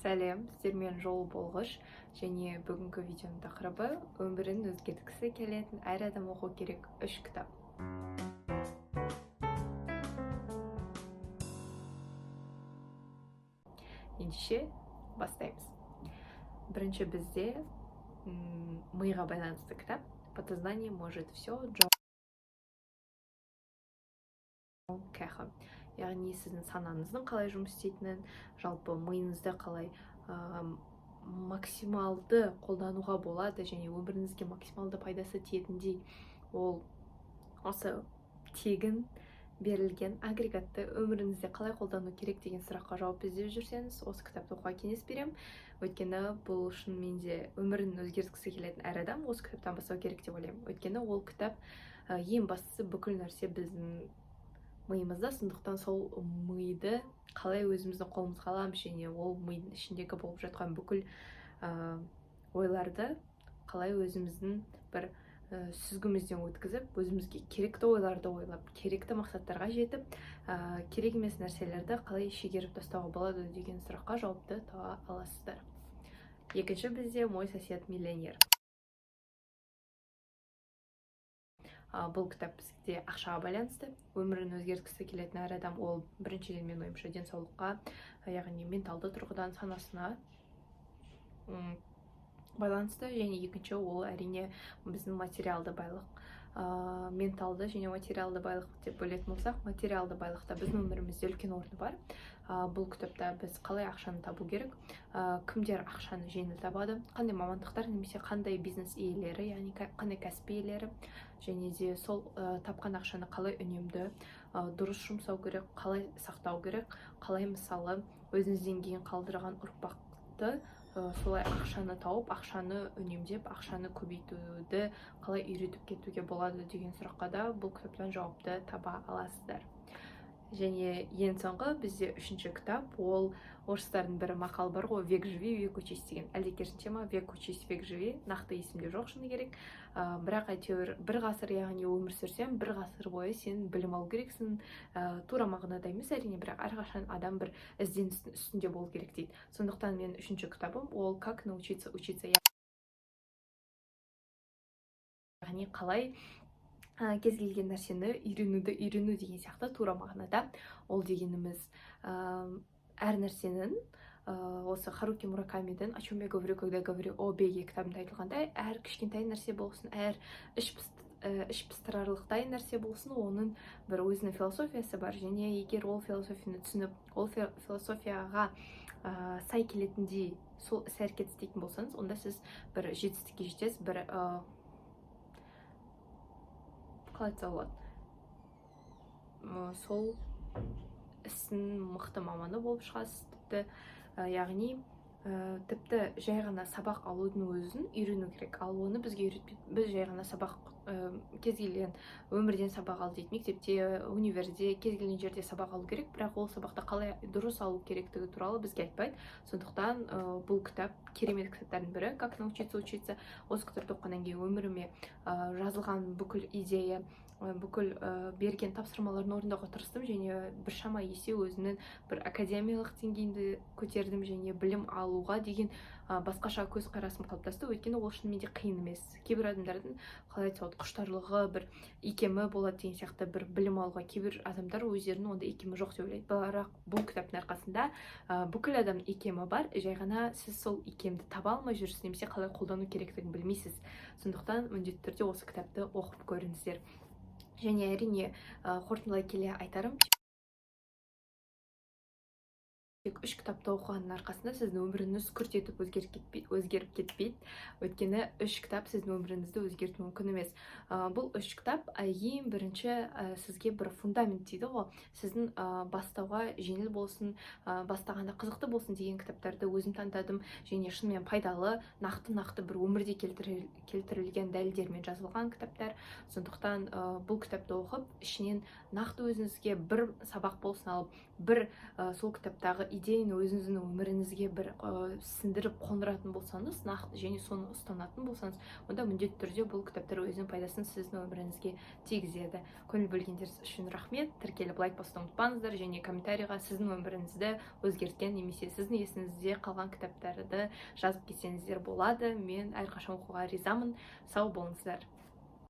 Сәлем, сіздермен Жол Болғыш. Және бүгінгі видеоның тақырыбы: өмірін өзгерткісі келетін әр адам оқу керек үш кітап. Ендеше бастаймыз. Бірінші бізде миға байланысты кітап «Подсознание может все», Джон Кехо. Яғни сіздің санаңыздың қалай жұмыс істейтінін, жалпы миыңызды қалай максималды қолдануға болады және өміріңізге максималды пайдасы тиетіндей, ол осы тегін берілген агрегатты өміріңізде қалай қолдану керек деген сұраққа жауап іздеп жүрсеңіз, осы кітапты оқуға кеңес беремін. Өйткені бұл шынымен де өмірін өзгерткісі келетін әр адам осы кітаптан бастау керек деп ойлаймын. Өйткені ол кітап, ең бастысы, бүкіл нәрсе біздің миымызда, сондықтан сол миды қалай өзіміздің қолымызға аламыз және ол мидың ішіндегі болып жатқан бүкіл ойларды қалай өзіміздің бір сүзгімізден өткізіп, өзімізге керекті ойларды ойлап, керекті мақсаттарға жетіп, керек емес нәрселерді қалай шегеріп тастауға болады деген сұраққа жауапты таба аласыздар. Екінші бізде «Мой сосед миллионер». Бұл кітап бізде ақшаға байланысты. Өмірін өзгерткісі келетін әр адам, ол біріншіден, менің ойымша, денсаулыққа, яғни менталды тұрғыдан санасына байланысты және екінші ол, әрине, біздің материалды байлық. Менталды және материалды байлық деп бөлетін болсақ, материалды байлықта біздің өмірімізде үлкен орны бар. Бұл кітапта біз қалай ақшаны табу керек, кімдер ақшаны жеңіл табады, қандай мамандықтар немесе қандай бизнес иелері, яғни қандай кәсіп иелері, және де сол тапқан ақшаны қалай үнемді, дұрыс жұмсау керек, қалай сақтау керек, қалай, мысалы, өзіңізден кейін қалдырған ұрпақты солай ақшаны тауып, ақшаны үнемдеп, ақшаны көбейтуді қалай үйретіп кетуге болады деген сұраққа да бұл кітаптан жауапты таба аласыздар. Және ең соңғы бізде үшінші кітап, ол орыстардың бір мақал бар ғой, «Век живи, век учись» деген, әлде керісінше ма, «Век учись, век живи», нақты есімде жоқ, шыны керек. Бірақ әйтеуір бір ғасыр, яғни өмір сүрсең, бір ғасыр бойы сен білім алу керексің. Тура мағынада емес, әрине, бірақ әрқашан адам бір ізденістің үстінде болу керек дейді. Сондықтан менің үшінші кітабым ол «Как научиться учиться», яғни қалай кез келген нәрсені үйренуді үйрену деген сияқты тура мағынада. Ол дегеніміз, әр нәрсенің, осы Харуки Муракамидің «О чем я говорю, когда говорю о беге» кітабында айтылғандай, әр кішкентай нәрсе болсын, әр іш пыстырарлықтай нәрсе болсын, оның бір өзінің философиясы бар. Және егер ол философияны түсініп, ол философияға сай келетіндей сол іс әрекет істейтін болсаңыз, онда сіз бір жетістікке жетесіз, бір қалай айтса болады, сол істің мықты маманы болып шығасыз тіпті. Яғни тіпті жай ғана сабақ алудың өзін үйрену керек, ал оны бізге үйретпейді. Біз жай ғана сабақ, кез келген өмірден сабақ ал дейді, мектепте, универде, кез келген жерде сабақ алу керек, бірақ ол сабақты қалай дұрыс алу керектігі туралы бізге айтпайды. Сондықтан бұл кітап керемет кітаптардың бірі, «Как научиться учиться». Осы кітапты оқығаннан кейін өміріме жазылған бүкіл идея, бүкіл берген тапсырмаларын орындауға тырыстым және біршама есе өзімнің бір академиялық деңгейімді көтердім және білім алуға деген басқаша көзқарасым қалыптасты. Өйткені ол шынымен де қиын емес. Кейбір адамдардың, қалай айтса болады, құштарлығы, бір икемі болады деген сияқты бір білім алуға. Кейбір адамдар өздерінің ондай икемі жоқ деп ойлайды, бірақ бұл кітаптың арқасында бүкіл адамның икемі бар, жай ғана сіз сол икемді таба алмай жүрсіз немесе қалай қолдану керектігін білмейсіз. Сондықтан міндетті түрде осы кітапты оқып көріңіздер. Және, әрине, қорытындылай келе айтарым: тек үш кітапты оқығанның арқасында сіздің өміріңіз күрт етіп өзгеріп кетпейді, өйткені үш кітап сіздің өміріңізді өзгертуі мүмкін емес. Бұл үш кітап, ең бірінші, сізге бір фундамент дейді ғой, сіздің бастауға жеңіл болсын, бастағанда қызықты болсын деген кітаптарды өзім таңдадым. Және шынымен пайдалы, нақты бір өмірде келтірілген дәлелдермен жазылған кітаптар. Сондықтан бұл кітапты оқып, ішінен нақты өзіңізге бір сабақ болсын алып, Бір сол кітаптағы идеяны өзіңіздің өміріңізге бір сіңдіріп қондыратын болсаңыз нақты және соны ұстанатын болсаңыз, онда міндетті түрде бұл кітаптар өзінің пайдасын сіздің өміріңізге тигізеді. Көңіл бөлгендеріңіз үшін рахмет. Тіркеліп, лайк басуды ұмытпаңыздар және комментарийға сіздің өміріңізді өзгерткен немесе сіздің есіңізде қалған кітаптарды жазып кетсеңіздер болады. Мен әрқашан оқуға ризамын. Сау болыңыздар.